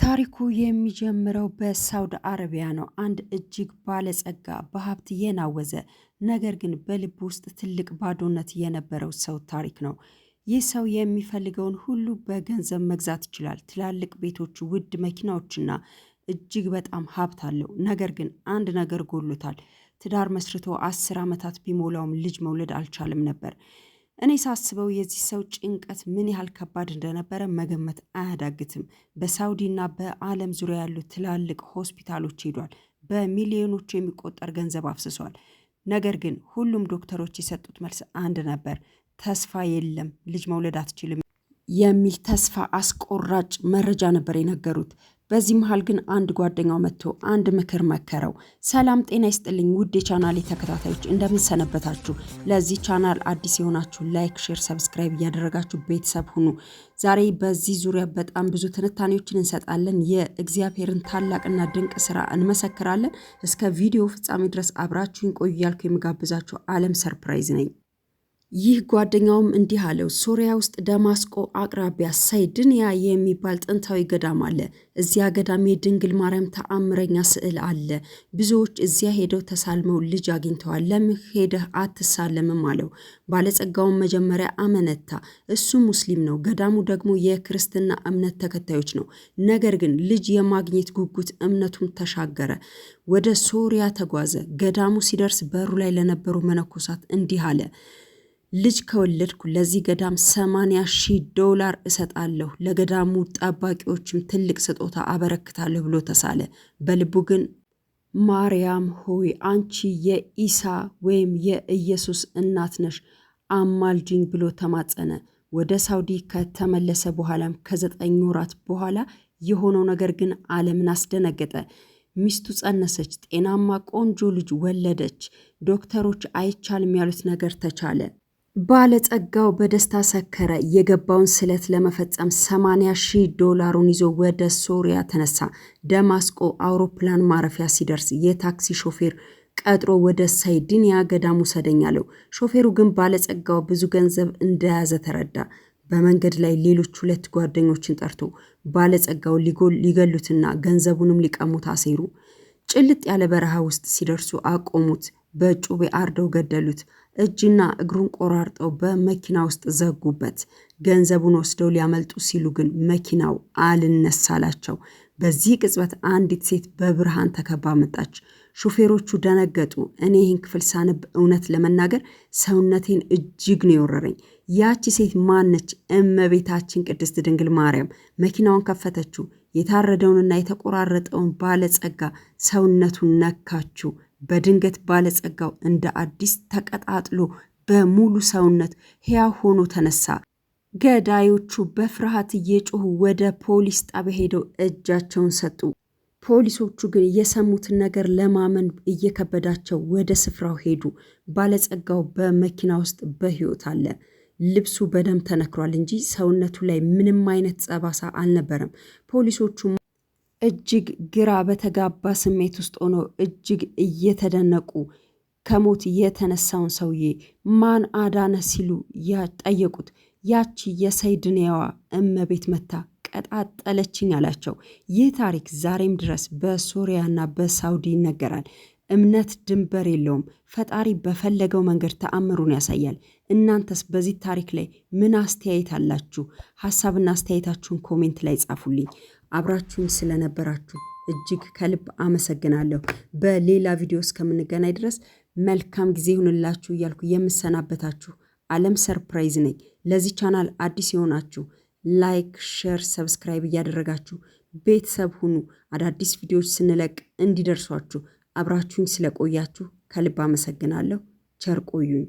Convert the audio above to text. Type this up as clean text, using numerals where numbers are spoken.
ታሪኩ የሚጀምረው በሳውዲ አረቢያ ነው። አንድ እጅግ ባለጸጋ በሀብት የናወዘ ነገር ግን በልብ ውስጥ ትልቅ ባዶነት የነበረው ሰው ታሪክ ነው። ይህ ሰው የሚፈልገውን ሁሉ በገንዘብ መግዛት ይችላል። ትላልቅ ቤቶች፣ ውድ መኪናዎችና እጅግ በጣም ሀብት አለው። ነገር ግን አንድ ነገር ጎሎታል። ትዳር መስርቶ 10 ዓመታት ቢሞላውም ልጅ መውለድ አልቻለም ነበር። እኔ ሳስበው የዚህ ሰው ጭንቀት ምን ያህል ከባድ እንደነበረ መገመት አያዳግትም። በሳውዲና በዓለም ዙሪያ ያሉ ትላልቅ ሆስፒታሎች ሄዷል። በሚሊዮኖች የሚቆጠር ገንዘብ አፍስሷል። ነገር ግን ሁሉም ዶክተሮች የሰጡት መልስ አንድ ነበር። ተስፋ የለም፣ ልጅ መውለድ አትችልም የሚል ተስፋ አስቆራጭ መረጃ ነበር የነገሩት። በዚህ መሀል ግን አንድ ጓደኛው መጥቶ አንድ ምክር መከረው። ሰላም ጤና ይስጥልኝ ውድ የቻናሌ ተከታታዮች፣ እንደምን ሰነበታችሁ? ለዚህ ቻናል አዲስ የሆናችሁ like፣ share፣ subscribe እያደረጋችሁ ቤተሰብ ሁኑ። ዛሬ በዚህ ዙሪያ በጣም ብዙ ትንታኔዎችን እንሰጣለን። የእግዚአብሔርን ታላቅና ድንቅ ስራ እንመሰክራለን። እስከ ቪዲዮ ፍጻሜ ድረስ አብራችሁን ቆዩ እያልኩ የምጋብዛችሁ አለም ሰርፕራይዝ ነኝ። ይህ ጓደኛውም እንዲህ አለው፣ ሶሪያ ውስጥ ደማስቆ አቅራቢያ ሳይድንያ የሚባል ጥንታዊ ገዳም አለ። እዚያ ገዳም የድንግል ማርያም ተአምረኛ ስዕል አለ። ብዙዎች እዚያ ሄደው ተሳልመው ልጅ አግኝተዋል። ለምን ሄደህ አትሳለምም አለው። ባለጸጋውን መጀመሪያ አመነታ። እሱ ሙስሊም ነው፣ ገዳሙ ደግሞ የክርስትና እምነት ተከታዮች ነው። ነገር ግን ልጅ የማግኘት ጉጉት እምነቱን ተሻገረ። ወደ ሶሪያ ተጓዘ። ገዳሙ ሲደርስ በሩ ላይ ለነበሩ መነኮሳት እንዲህ አለ፣ ልጅ ከወለድኩ ለዚህ ገዳም 80,000 ዶላር እሰጣለሁ፣ ለገዳሙ ጠባቂዎችም ትልቅ ስጦታ አበረክታለሁ ብሎ ተሳለ። በልቡ ግን ማርያም ሆይ፣ አንቺ የኢሳ ወይም የኢየሱስ እናት ነሽ፣ አማልጅኝ ብሎ ተማጸነ። ወደ ሳውዲ ከተመለሰ በኋላም ከ9 ወራት በኋላ የሆነው ነገር ግን ዓለምን አስደነገጠ። ሚስቱ ጸነሰች፣ ጤናማ ቆንጆ ልጅ ወለደች። ዶክተሮች አይቻልም ያሉት ነገር ተቻለ። ባለጸጋው በደስታ ሰከረ። የገባውን ስለት ለመፈጸም 80,000 ዶላሩን ይዞ ወደ ሶሪያ ተነሳ። ደማስቆ አውሮፕላን ማረፊያ ሲደርስ የታክሲ ሾፌር ቀጥሮ ወደ ሳይድንያ ገዳም ውሰደኝ አለው። ሾፌሩ ግን ባለጸጋው ብዙ ገንዘብ እንደያዘ ተረዳ። በመንገድ ላይ ሌሎች ሁለት ጓደኞችን ጠርቶ ባለጸጋው ሊገሉትና ገንዘቡንም ሊቀሙት አሴሩ። ጭልጥ ያለ በረሃ ውስጥ ሲደርሱ አቆሙት። በጩቤ አርደው ገደሉት። እጅና እግሩን ቆራርጠው በመኪና ውስጥ ዘጉበት። ገንዘቡን ወስደው ሊያመልጡ ሲሉ ግን መኪናው አልነሳላቸው። በዚህ ቅጽበት አንዲት ሴት በብርሃን ተከባ መጣች። ሹፌሮቹ ደነገጡ። እኔ ይህን ክፍል ሳነብ እውነት ለመናገር ሰውነቴን እጅግ ነው የወረረኝ። ያቺ ሴት ማነች? እመቤታችን ቅድስት ድንግል ማርያም። መኪናውን ከፈተችው። የታረደውንና የተቆራረጠውን ባለጸጋ ሰውነቱን ነካችው። በድንገት ባለጸጋው እንደ አዲስ ተቀጣጥሎ በሙሉ ሰውነት ሕያው ሆኖ ተነሳ። ገዳዮቹ በፍርሃት እየጮሁ ወደ ፖሊስ ጣቢያ ሄደው እጃቸውን ሰጡ። ፖሊሶቹ ግን የሰሙትን ነገር ለማመን እየከበዳቸው ወደ ስፍራው ሄዱ። ባለጸጋው በመኪና ውስጥ በሕይወት አለ። ልብሱ በደም ተነክሯል እንጂ ሰውነቱ ላይ ምንም አይነት ጠባሳ አልነበረም። ፖሊሶቹ እጅግ ግራ በተጋባ ስሜት ውስጥ ሆነው እጅግ እየተደነቁ ከሞት የተነሳውን ሰውዬ ማን አዳነ ሲሉ ጠየቁት። ያቺ የሰይድንያዋ እመቤት መታ ቀጣጠለችኝ አላቸው። ይህ ታሪክ ዛሬም ድረስ በሶሪያና በሳውዲ ይነገራል። እምነት ድንበር የለውም። ፈጣሪ በፈለገው መንገድ ተአምሩን ያሳያል። እናንተስ በዚህ ታሪክ ላይ ምን አስተያየት አላችሁ? ሀሳብና አስተያየታችሁን comment ላይ ጻፉልኝ። አብራችሁኝ ስለነበራችሁ እጅግ ከልብ አመሰግናለሁ። በሌላ ቪዲዮ እስከምንገናኝ ድረስ መልካም ጊዜ ይሁንላችሁ እያልኩ የምሰናበታችሁ አለም ሰርፕራይዝ ነኝ። ለዚህ ቻናል አዲስ የሆናችሁ like፣ share፣ subscribe እያደረጋችሁ ቤተሰብ ሁኑ። አዳዲስ ቪዲዮዎች ስንለቅ እንዲደርሷችሁ። አብራችሁኝ ስለቆያችሁ ከልብ አመሰግናለሁ። ቸር ቆዩኝ።